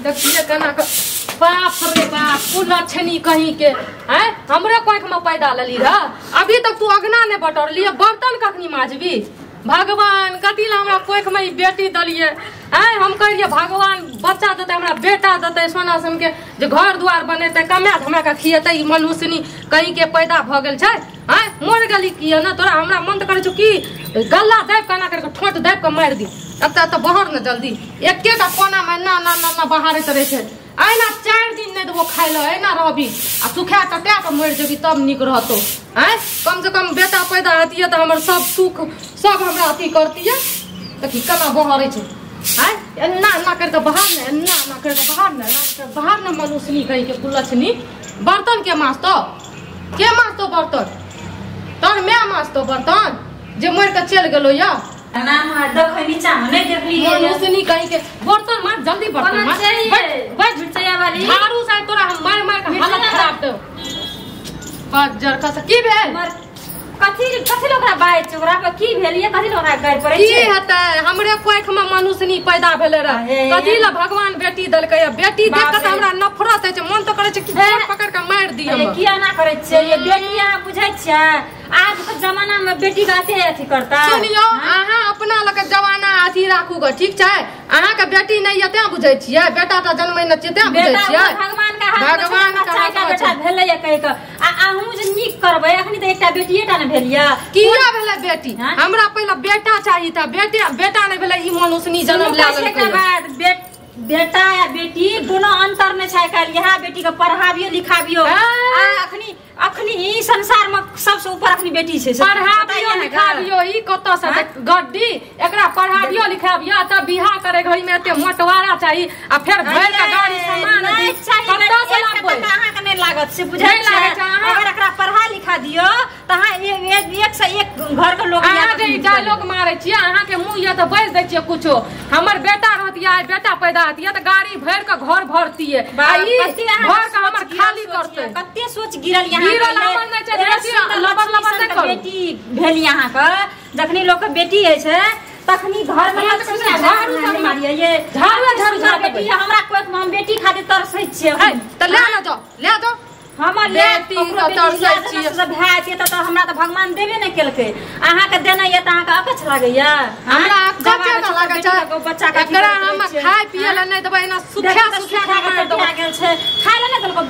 देखिए केना के बाप रे बाप कुलक्षणी कहीं के हैं हमरे कोख में पैदा लली रह अभी तक तू अगना ने बटोरली बर्तन कखनी माजबी। भगवान कथी ला हमरा कोख में ई बेटी दलिए हैं हम कहलिए भगवान बच्चा देते हमरा बेटा देते सोना सम के जे घर द्वार बनेते कमाए हमरा के खिएते ई मनुष्यनी कहीं के पैदा भ गेल छै हैं मर गेली किया ना तोरा हमरा मन त करै छौ कि गल्ला दाबि के एना करके ठोंट दाबि के मारि दी तब त बहर न जल्दी एकेटा कोना में ना ना ना बहारैत रहै छै एना 4 दिन नहीं देबो खाइ लए एना रहबी आ सुखा टटा के मरि जेबी तब नीक रहतो हैं। कम से कम बेटा पैदा हेतियै त हमर सब सुख सब हमरा अथी करतियै। देखी केना बहरै छै हैं एना एना करके बहार ने एना एना करके बहार ने एना करके बहार ने मनुष्यनी कहीं के कुलक्षणी। बर्तन के माजतो के माजतो बर्तन तोर my माजतो बर्तन जे मरि के चलि गेलो या नाम देखै नीचा में नहीं देखली मनुष्यनी कहीं के बर्तन माज जल्दी बर्तन माज बैठ मिर्चैया वाली झाड़ू से तोरा हम मार मार के हालत खराब दे बज्जर खस की भेल कथी कथी ओकरा बाजै छै ओकरा पर की भेल ये कथी ओकरा गारि पड़ै छै की हेतै हमरे कोख में मनुष्यनी पैदा भेलै रह कथी ला भगवान बेटी देलकै बेटी देख के हमरा नफरत होइ छै मन त करै छै कि गोड़ पकड़ के मारि दी हम किया ना करै छै ये बेटी अहाँ बुझै छियै आज के जमाना में बेटी के अथे अथी करता। सुनियो अहाँ अपना लग जमाना अथी राखू ग ठीक छै अहाँ के बेटी नहीं ये तें बुझै छियै बेटा त जन्मै न छियै तें बुझै छियै भगवान के हाथ भगवान के हाथ बेटा भेलै ये कहि के आ अहूँ जे नीक करबै अखनी त एकटा बेटिए टा ने भेल ये किया भेलै बेटी हमरा पहिला बेटा चाही था बेटे बेटा नहीं भेलै ई मनुष्यनी जन्म ले लेलकै। बाद बेटा या बेटी दोनों अंतर नहीं छै काल्हि यहाँ बेटी के पढ़ाबियो लिखाबियो आ अखनी अखनी ई संसार में सबसे ऊपर अखनी बेटी छै पढ़ाबियो लिखाबियो ई कतऽ से गड्डी एकरा पढ़ाबियो लिखाबियो तब बियाह करे घड़ी में एते मोटवारा चाही आ फेर भरि के गाड़ी सामान दी कतऽ से लाबबै अहाँ के नहीं लागत से बुझै छै अगर एकरा पढ़ा लिखा दियो त अहाँ एक से एक घर के लोग अहाँ जे डायलॉग मारै छियै अहाँ के मुंह या त बाजि दै छियै कुछो हमर बेटा रहतियै बेटा पैदा हतियै त गाड़ी भरि के घर भरतियै आ ई घर के हमर खाली करतै कते सोच गिरल यहाँ गिरल हमर नै छै लबर लबर नै करू बेटी भेल यहाँ के जखनी लोग के बेटी है छै तखनी घर में झाड़ू सब मारिए ये झाड़ू झाड़ू झाड़ू बेटी हमरा कोख में हम बेटी खातिर तरसै छियै त ले न जाओ ले जाओ हमर बेटी तरसै छियै सब भए छै त हमरा त भगवान देबे नै केलकै अहाँ के देना ये त अहाँ के अकछ लागैया हमरा अकछ न लागै छै बच्चा के एकरा हम खाय पिए ल नै देबै एना सुखा सुखा के मारि देबै गेल छै खाय ल नै देलको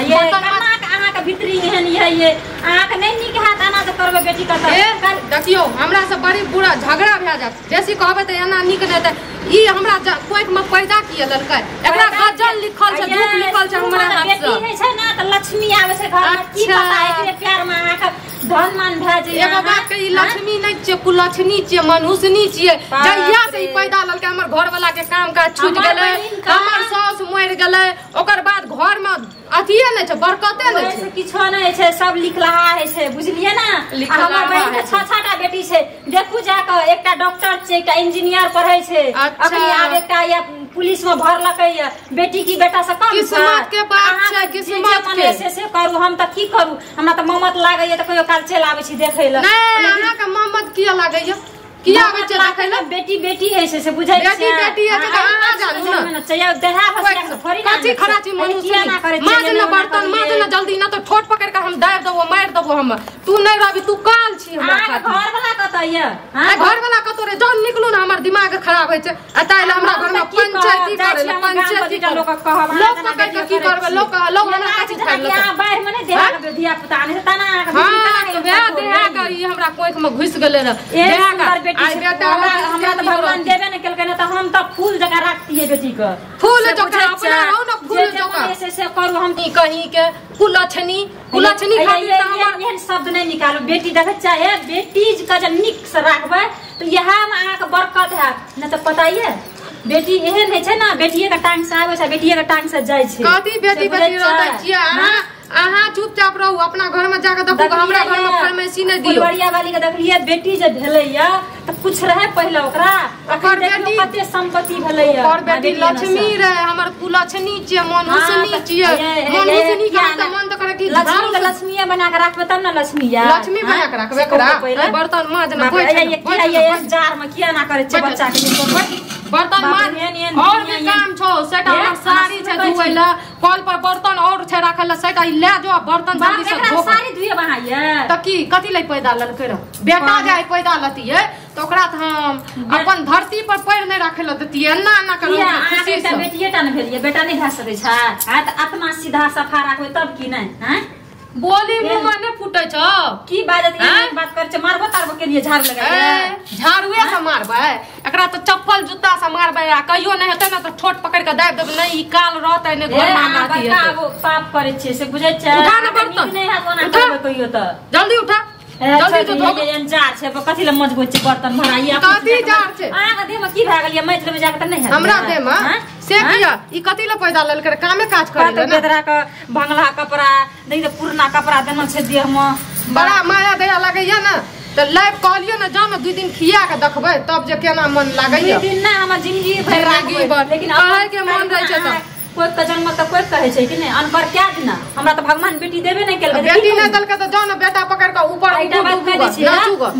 ये कना के अहाँ के भीतरी एहन ये अहाँ के नहीं नीक हाथ आना त करबै बेटी के त देखियो हमरा से बड़ी बुरा झगड़ा भए जात बेसी कहबै त एना नीक नै त ई हमरा कोख में पैदा किया ललकै एकरा गजल लिखल छै दुख लिखल छै हमरा हाथ से बेटी है छै ना त लक्ष्मी आबै छै घर में की पता एकरे प्यार में अहाँ के धन मान भए जाय एगो बात के ई लक्ष्मी नै छियै कुलक्षणी छियै मनुष्यनी छियै जहिया से ई पैदा ललकै हमर घर वाला के काम काज छूट गेलै हमर सास मरि गेलै ओकर बाद घर में अथिए नै छै बरकते नै छै किछो नै छै सब लिखलहा है छै बुझलियै ना हमर बहिन के 6-6 टा बेटी छै देखू जा के एकटा डॉक्टर छै एकटा इंजीनियर पढ़ै छै अखनी आब एकटा या पुलिस में भरलकै या बेटी की बेटा से कम किस्मत के बात छै किस्मत के से करू हम त की करू हमरा त ममत लागैया त कहियो काल चलि आबै छी देखै ल नै अहाँ के ममत किया लागैया किया आबै छै देखै ल बेटी बेटी है से बुझै छै बेटी बेटी है त अहाँ जानू न चाहिए देहा भसिया के थोड़ी ना कथी खराची मनुष्य माज न बर्तन माज न जल्दी न त ठोट पकड़ के हम दाबि देबो मारि देबो हम तू नै रहबी तू काल छी हमरा खातिर घर वाला कतऽ ये हां घर वाला कतौ रे जौन निकलू न हमर दिमाग खराब होइ छै आ ताइ ल हमरा घर में पंचायती करे ल पंचायती लोक कहब लोक के की करबै लोक लोक हमरा कथी खाइ लतै यहाँ बाहर में नै देहा के धिया पुता नै तना हां वएह देहा के ई हमरा कोख में घुस गेलै र देहा के बेटी हमरा त भगवान देबे नै केलकै न त हम त फूल जका राखतियै बेटी के फूल जका अपना रहू न फूल जका से करू हम कहीं के कुलक्षणी कुलक्षणी खातिर त हमर एहन शब्द नै निकालू बेटी देखै चाहे बेटी के जे नीक से राखबै त इएह में अहाँ के बरकत हैत नै त पता ये बेटी एहन होइ छै ना बेटिए के टांग से आबै छै बेटिए के टांग से जाइ छै कथी बेटी बेटी रहै छियै अहाँ अहाँ चुपचाप रहू अपना घर में जाके देखू हमरा घर में फरमाइशी नै दियौ फुलवरिया वाली के देखलियै बेटी जे भेलै या त कुछ रहे पहिले ओकरा ओकर बेटी कते संपत्ति भेलै या ओकर बेटी लक्ष्मी रहे हमर कुलक्षणी छियै मनुष्यनी छियै मनुष्यनी के त मन त करे कि लक्ष्मी के लक्ष्मीए बना के राखबै तब न लक्ष्मी या लक्ष्मी बना के राखबै एकरा बर्तन माज न ये जार में किया ना करै छै बच्चा के बर्तन माज और भी काम छौ सेटा हमरा साड़ी छै धोए ला कल पर बर्तन और छै राखल ला सेटा ई ले जो बर्तन जल्दी से धो साड़ी धोए बनाइए त की कथि लै पैदा ललकै रह बेटा जाय पैदा लतिए त ओकरा त हम अपन धरती पर पैर नै राखे ल देतिए एना एना करू खुशी से बेटिए टा न भेलिए बेटा नै भए सकै छै हां त आत्मा सीधा सफा राखबै तब की नै हां बोली मुंह में नै फुटै छौ की बाजत ई बात कर छै मारबो तारबो के लिए झाड़ू लगा झाड़ूए से मारबै एकरा त चप्पल जूता से मारबै आ कहियो नै हेतै न त ठोट पकड़ के दाबि देबै नै ई काल रहतै नै घर में आती बड़का पाप करै छै से बुझै छै उठा न बर्तन नै हैत ओना करबै कहियो त जल्दी उठा जल्दी तो धो एहन जार छै कथि ले मजबूत छै बर्तन भराई कथि जार छै अहाँ के देह में की भए गेल मैच में जाके त नै हैत हमरा देह में से किया ई कथि ले पैदा ललकै कामे काज करै ले बेदरा के भंगला कपड़ा नहीं त पुरना कपड़ा देना छै देह में बड़ा माया दया लागैया न त लाइव कहलियो न जाओ न 2 दिन खिया के देखबै तब जे केना मन लागैया 2 दिन ना हमर जिंदगी भरि रागी लेकिन कहै के मन रहै छै त कोई के जन्म त कोई कहै छै कि नै अनकर क्या दिना हमरा त भगवान बेटी देबे नै केलकै बेटी नै देलकै त जाओ न बेटा पकड़ के ऊपर एकटा बात कह दै छी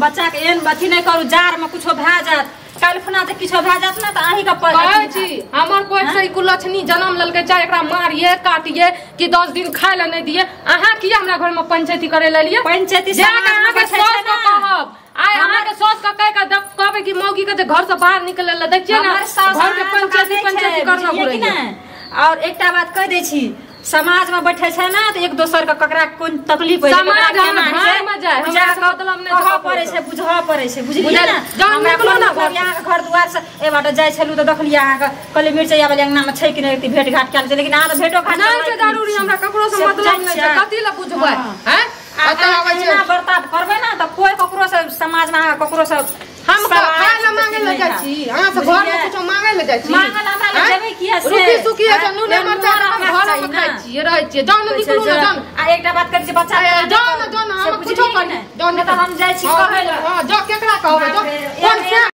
बच्चा के एहन अथी नै करू जार में कुछो भए जात काल्हि खुना त किछो भए जात ना त अहीं के पर कहै छी हमर कोई से कुलक्षणी जन्म ललकै चाहे एकरा मारिए काटिए कि 10 दिन खाय ल नै दिए अहाँ किया हमरा घर में पंचायती करे लेलिए पंचायती समाज में बैठै छै ना कहब आइ अहाँ के सास के कह के कहबै कि मौगी के जे घर से बाहर निकले ल देखिए ना घर के पंचायती पंचायती करना पड़ै और एकटा बात कह दै छी समाज में बैठे छै ना त एक दोसर के ककरा कोन तकलीफ होय समाज में जाय हमरा मतलब नै कहऽ पड़ै छै बुझऽ पड़ै छै बुझलियै ना जान निकलो ना अहाँ के घर दुआर से ए बाटे जाय छलु त देखलियै अहाँ के कहलियै मिरचैया वाली अंगना में छै कि नै भेट घाट कैल छै लेकिन अहाँ त भेटो घाट नै छै जरूरी हमरा ककरो से मतलब नै छै कथि ल बुझबै हैं एतऽ आबै छै एना बर्ताव करबै ना त कोई ककरो से समाज में अहाँ ककरो से हम खाय ल मांगे ल जाइ छी अहाँ से घर में कुछो मांगे ल जाइ छी मांगल हमरा ल जेबै किया से रुकी सुखी है नूने मरचा हम घर में खाइ छी रहै छी जान निकलू ना जान आ एकटा बात करै छी बच्चा जान जान हम कुछो करी जान त हम जाइ छी कहै ल हां जा केकरा कहबै जा कोन से।